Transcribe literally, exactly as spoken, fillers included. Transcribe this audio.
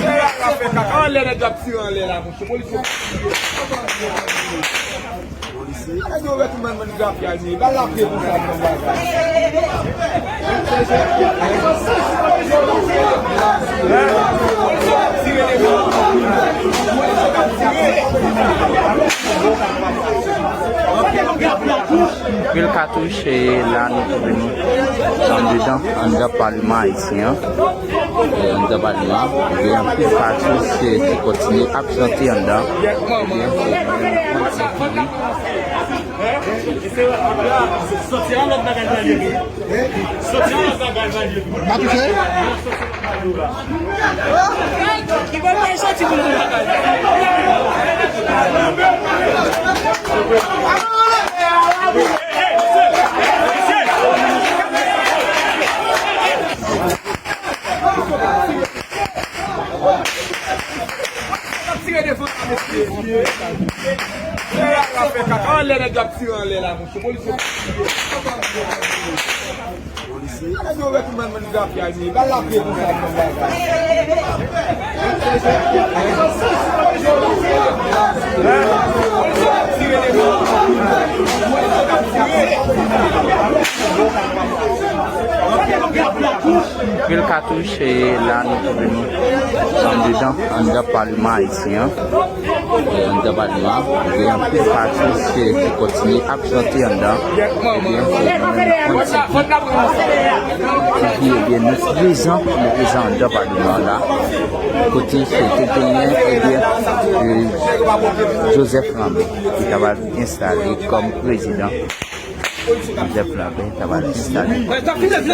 Lè a fè kaka, anlè nèg yo ap tire anlè la, monchè. Polis yo. Polis yo. Nèg yo wè tou mann mann grafya li ye. Bal la vre konsa, nan bagay. Pil katouch, e la nou twouve nou andedan, anndan Palman ayisyen an. E anndan Palman an, gen anpil katouch, e ki kontinye ap chante anndan. Ebyen, se Soti an lòt bagay pral ye tou. Soti an lòt bagay pral ye tou. Pa touche. Ki bon bagay soti pou nou. Tire devan la, mesye. Lè a fè kaka, anlè nèg yo ap tire anlè la, monchè. Polis yo. Polis yo. Nèg yo wè tou mann mann grafya li ye. Bal la vre konsa, nan bagay. Tire devan. Pil katouch, e la nou twouve nou anndedan, anndan Palman ayisyen an. E anndan Palman an, gen anpil katouch, e ki kontinye ap chante anndan. Ebyen, se nou menm Onn T V. Onn T V, ebyen, nou prezan, nou prezan anndan Palman an la. Kote se te genyen, ebyen, e, Joseph Lambert, ki ta pral enstale kòm prezidan. Joseph Lambert ta pral enstale kòm prezidan.